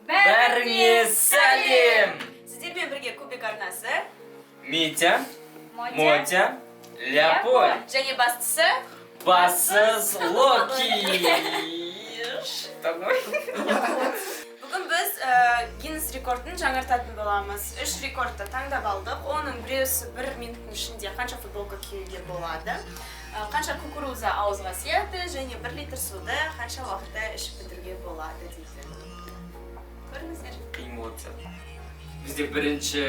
Бәріңе сәлем! Сіздермен бірге Кубик арнасы. Митя, Мотя, Ляполь, Және бастысы Бассыз Локи. Такой. Бүгін біз Гиннес рекордын жаңартатын боламыз. Үш рекордты таңдап алдық. Оның біреусі бір минуттың ішінде қанша футболка киюге болады, қанша кукуруза ауызға сияды және 1 литр суды қанша уақытта ішіп бітіруге болады дейді. Көріңіздер. Қиын болады сияқты. Бізде бірінші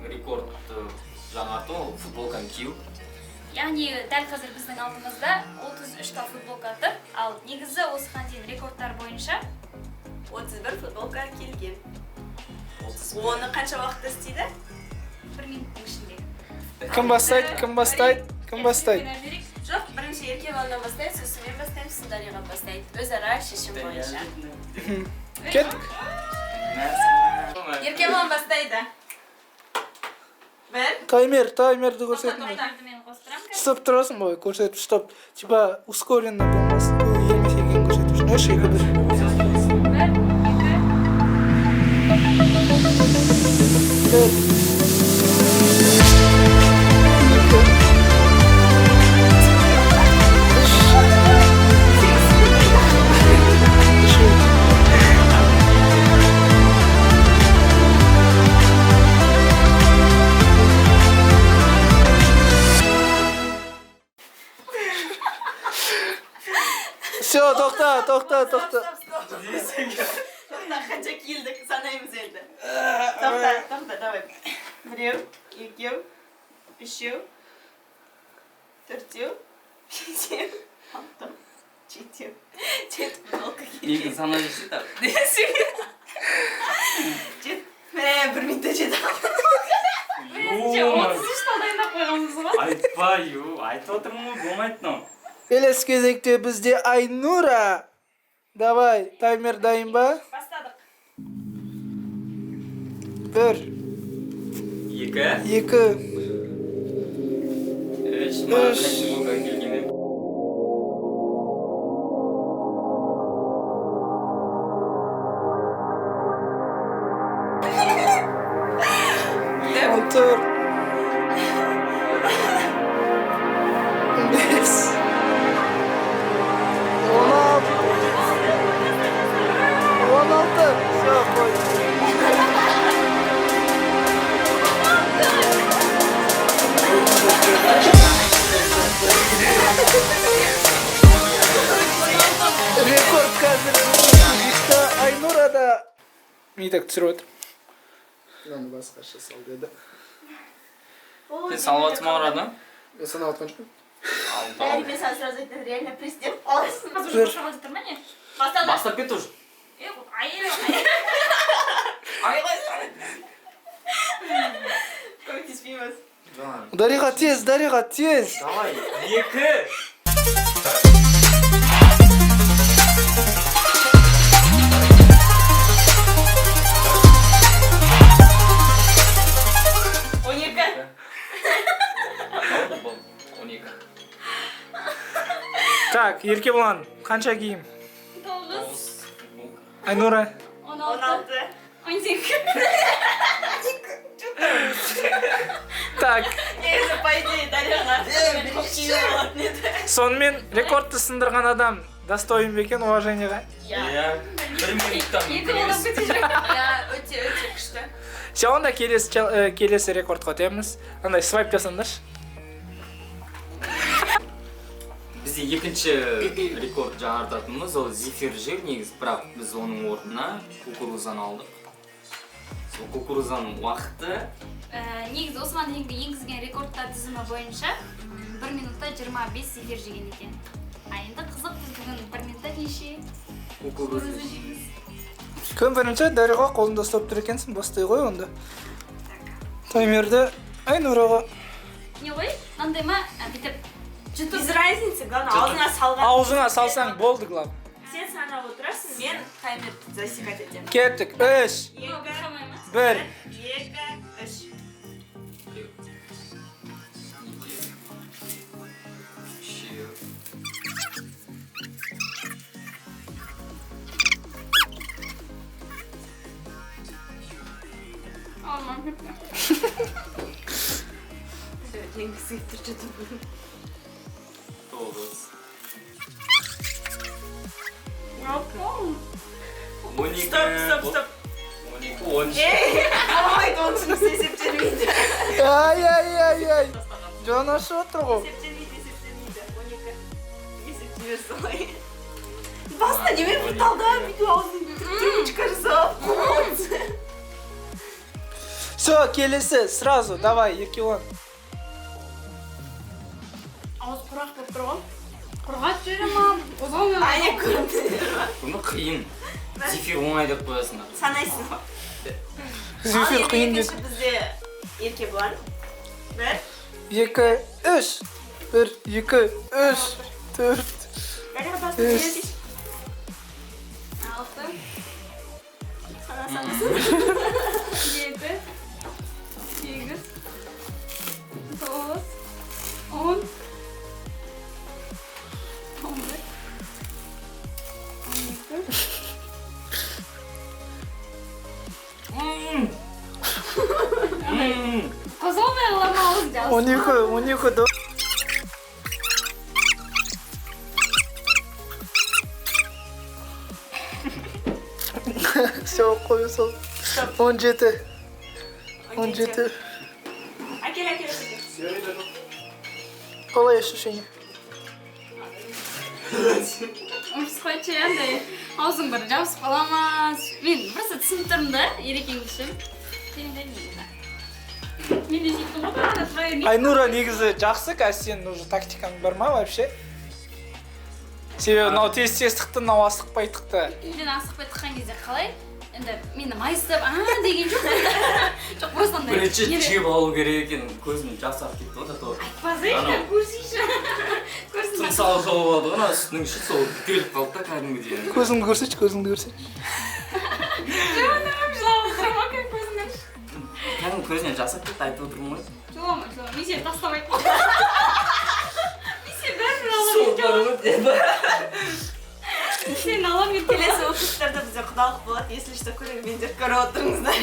рекордты жаңарту ол футболканы кию. Яғни дәл қазір біздің алдымызда 33 та футболка тұр. Ал негізі осыған дейін рекордтар бойынша 31 футболка келген. 31. Оны қанша уақытта істейді? Бір минуттың ішінде. Кім бастайды? Кім бастайды? Кім бастайды? Жоқ, бірінші Еркебұланнан бастайды, сосын мен бастаймын, сосын Дариға бастайды. Өзара шешім бойынша. Кеттік. Еркебұлан бастайды. Бір. Таймер, таймерді көрсетіңдер. Таймерді мен қостырамын қазір. Стоп тұрасың ғой, көрсетіп, стоп. Типа ускоренно болмасын, емес екенін көрсету үшін. Үш, екі, бір. Бір, екі, Төрт. Екі. Үш. Үшеу. Все, тоқта, тоқта, тоқта. Стоп, стоп, стоп. Тоқта, қанша киілдік, санаймыз енді. Тоқта, тоқта, давай. Біреу, екеу, үшеу, төртеу, бесеу, алтау, жетеу. Жеті футболка Екі киген. санап жүрсе так. Жеті. Мә, бір минутта жеті. Бірінші 33 та дайындап қойғанбыз ғой. Айтпа, ю, айтып отырмын ғой, болмайды мынау. Келесі кезекте бізде Айнура. Давай, таймер дайын ба? Бастадық. Бір, Екі, екі, үш, маған Үш. қай футболка келгенін. 14, 15, 16, 16. Все, қой. Рекорд қазір кезекте Айнурада. Мен так түсіріп отыр. Мынаны басқаша сал деді. Сен салып жатсың ба, Мұрат, а? Мен санап жатқан жоқпын. Алты. Бәрі, мен саған сразу айттым, реально президент аласың. Қазір Бір. уже қоршап жатыр ма, не? Бастадық. Бастап кет уже. Е, әйел. Көмектеспейміз. Дариға, тез, Дариға, тез. Давай, екі. 12. Болды, болды. 12. Так, Еркебұлан, қанша киім? 9, Тоғыз футболка. Айнура. 16, 16. 18. Так, Негізі, по идее, Дариға көп киюге болатын еді. Сонымен рекордты сындырған адам достоин ба екен уважение ға? Иә. Иә. Бір минуттан Екі қолдап емес. кете жүр. Иә, өте өте күшті. Все, онда келесі рекордқа өтеміз. Андай свайп жасаңдаршы. Бізде екінші рекорд жаңартатынымыз ол зефир жеу негізі, бірақ біз оның орнына кукурузаны алдық. Сол кукурузаның уақыты Негізі осыған дейінгі енгізген рекордтар тізімі бойынша 1 минутта 25 зефир жеген екен. А енді қызық, біз бүгін бір минутта неше кукуруза кукуруза жейміз? Кім бірінші? Дариға, қолында ұстап тұр екенсің, бастай ғой онда. Таймерді Айнураға. Не ғой, мынандай ма, бүйтіп жұтып? Без разницы, главное, аузыңа салған. Аузыңа салсаң болды, главное. Сен санап отырасың, мен таймерді засекать етемін. Кеттік. Үш, Екі, Байқамай ма? бір. екі, үш. Екі. Жеңгісі келіп тұр что-то бүгін. 9. 12. Стоп, стоп, стоп. 12, 13. Ей, болмайды, онысымыз есептелмейді. Ай, ай, ай, ай. Жаны ашып отыр ғой. Есептелмейді, есептелмейді. 12. Есептей бер солай. Басында немен бір талдап, бүйтіп аузын трубочка жасап, қойып. Все, келесі, сразу, давай, Еркебұлан. Ауыз құрғақ болып тұр ғой. Құрғат жері ма? Қозғалмай ма? Аня көрінді. Бұны қиын. Зефир оңай деп қоясыңдар. Санайсың. Зефир Ал енді қиын екінші деді. бізде Еркебұлан. Бір. Екі, үш. Бір, екі, үш, төрт. Дариға басын Үш. берсейші. 6, Сана, сана. 7, 8, 9, 10, 11, 12. Қозғалмай қала ма аузың жабысып? 12, 12, Все, қоя сал. 17. 17. Әкел, әкел, әкел. Қалай ощущение? Ұрысып қойшы, андай аузың бір жабысып қала ма? Мен просто түсініп тұрмын да, Ерекеңді ше. Сен де мен де сөйттім ғой, бағана тұра бермей. Айнура негізі жақсы, қазір сенің уже тактикаң бар ма вообще? Себебі мынау тез тез тықты, мынау асықпай тықты. Мен асықпай тыққан кезде қалай? Енді мені майысып, а деген жоқ. Жоқ, просто андай. Бірінші жеп алу керек екен, көзім жасап кетті ғой зато. Айтпасайшы, Анау. көрсейші. Көрсін. Тымсалы жауып алды ғой, ана үстінің іші сол бітеліп қалды да кәдімгідей. Көзіңді көрсетші, көзіңді көрсетші. Жаным, жылап отырмын ғой, көзіңнен. Кәдімгі көзінен жасап кетті, айтып отырмын ғой. Жылама, жылама. Мен сені тастамаймын. Мен сені бәрібір Сол аламын. бар ғой. Мен сені аламын. Келесі выпусктарда бізде құдалық болады, если что, көрермендер көріп отырыңыздар.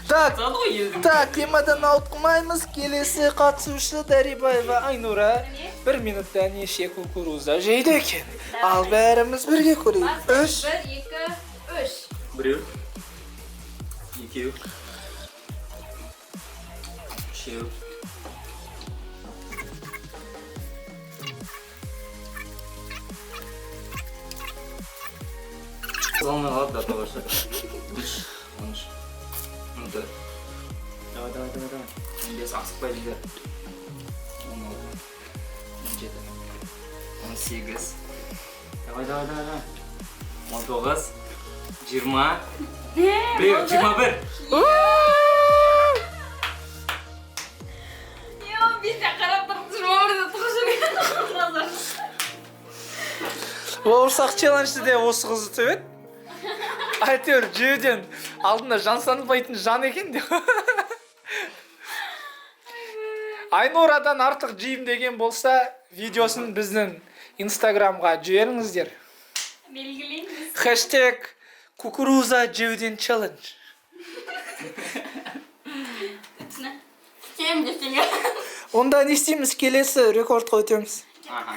Так, Айтады ғой елдің. так, темадан ауытқымаймыз. Келесі қатысушы Дарибаева Айнура бір минутта неше кукуруза жейді екен? Ал бәріміз бірге көрейік. Үш. 1, 2, 3. Біреу. Екеу. Үшеу. Алмай қалады да тамаша. 3, 13, 14. Давай, давай, давай, давай. 15, асықпай жігер. 16, 17, 18. Давай, давай, давай, давай. 19, 20, 1, 21. Йо, бетіне қарап тұрып 21-ді тығып жүрген. Назар. Бауырсақ челленджді де осы қыз ұтып еді. Әйтеуір жеуден алдында жан санбайтын жан екен деп. Айнурадан артық жеймін деген болса, видеосын біздің инстаграмға жіберіңіздер. Белгілейміз. Хэштег кукуруза жеуден челлендж. Түсіне. Кем десең. Онда не істейміз? Келесі рекордқа өтеміз. Аха.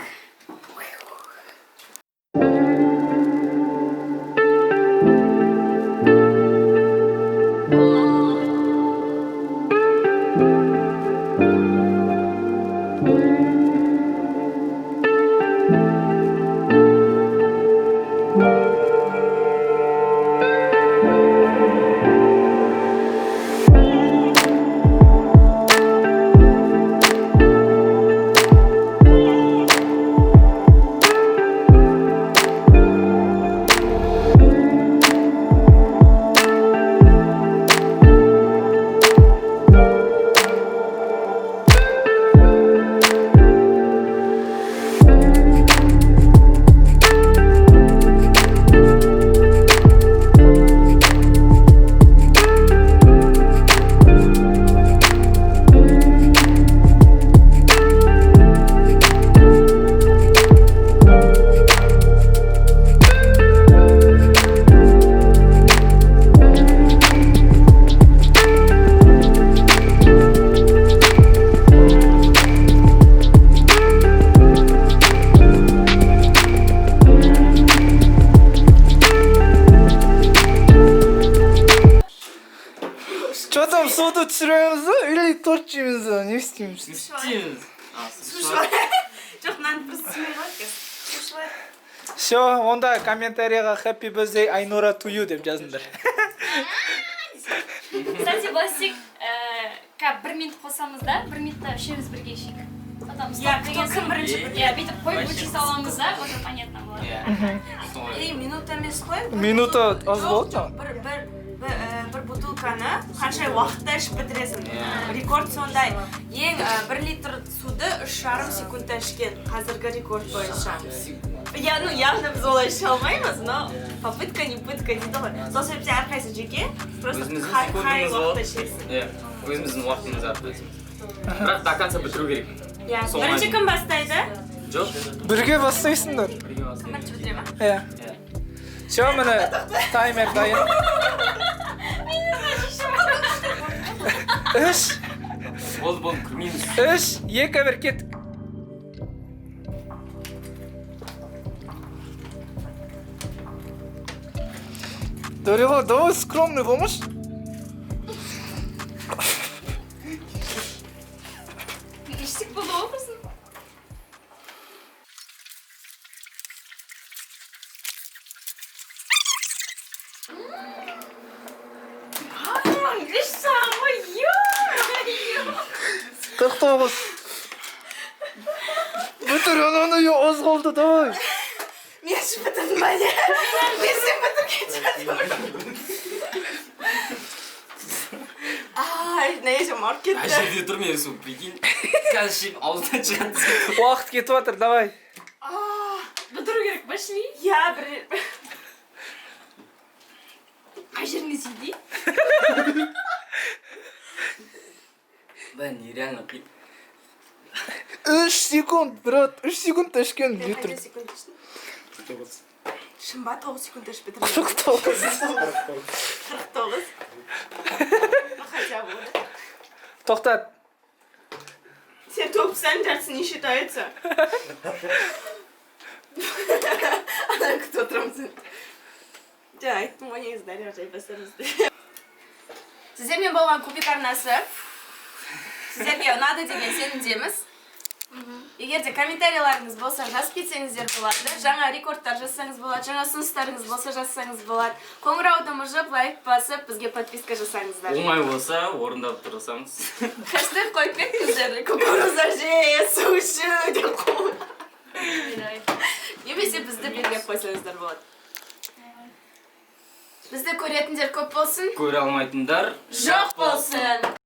істейміз? Не істейміз? А, Су ішіп алайық. Жоқ, мынаны просто сүймей қалады қазір. Су ішіп алайық. Все, онда комментарийға «Happy birthday, Айнура, to you» деп жазыңдар. Кстати, былай істейік, бір минут қосамыз да, бір минутта үшеуміз бірге ішейік. Потом Иә, стоп кто деген кім соң- бірінші Е. Иә, бүйтіп қойып Вообще. өшіре саламыз да, уже понятно болады. Иә. Солай. Ей, минут емес қой. Бір Минута бутылка- аз Жоқ, болды жоқ, бір бутылканы қанша уақытта ішіп бітіресің? Иә. Рекорд сондай. Ең 1 литр суды 3,5 секундта ішкен қазіргі рекорд бойынша. Я, ну, явно біз олай іше алмаймыз, но попытка не пытка дейді ғой. Сол себептен әрқайсысы жеке, просто Өзіміздің қай секундымыз уақытта болады. ішесің. Иә, өзіміздің уақытымыз әрқайсымыз. Бірақ до конца бітіру керек. Иә, Соңына бірінші дейін. кім бастайды? Жоқ, Бірге бастайсыңдар. бірге бастайық. Кім бірінші бітіре ма? Иә. Иә. Все, міне таймер дайын. Үш, Болды, болды, кірмейміз. үш, екі, бір, кеттік. Дариға, давай скромный болмашы. Іштік болды ғой құрсын. Үш саған ғой, ё! 49. Бітір, ананы аз қалды, давай. Мен ішіп бітірдім ба, не? Мен сен бітірген жатырмын. Ай, мына жерім ауырып Қай кетті. жерде тұр мен су, прикинь. Қазір ішіп аузынан шығады. Уақыт кетіп жатыр, давай. Бітіру керек па ішмей? Иә, бір. Қай жеріңе тиді? Бә, нереально қиын. 3 секунд, брат, 3 секундта ішкен Мен литр. қанша секунд іштім? 9. Шын ба, 9 секундта ішіп бітірдім? 49. 49. Ну, хотя бы. Тоқтат. Сен тоқсан жартысы не считается. Ана күтіп отырамын сені. Жаңа айттым ғой негізі, Дариға жай бастармыз деп. Сіздермен болған Кубик арнасы. Сіздерге ұнады деген сенімдеміз. Егер де комментарийларыңыз болса, жазып кетсеңіздер болады. Жаңа рекордтар жазсаңыз болады, жаңа ұсыныстарыңыз болса, жазсаңыз болады. Қоңырауды мұжып, лайк басып, бізге подписка жасаңыздар. Оңай болса, орындап тұрсамыз. Хэштег қойып кетіңіздер. «Кукуруза же, су ішу» деп қой. Немесе бізді белгілеп қойсаңыздар болады. Бізді көретіндер көп болсын, Көре алмайтындар жоқ болсын.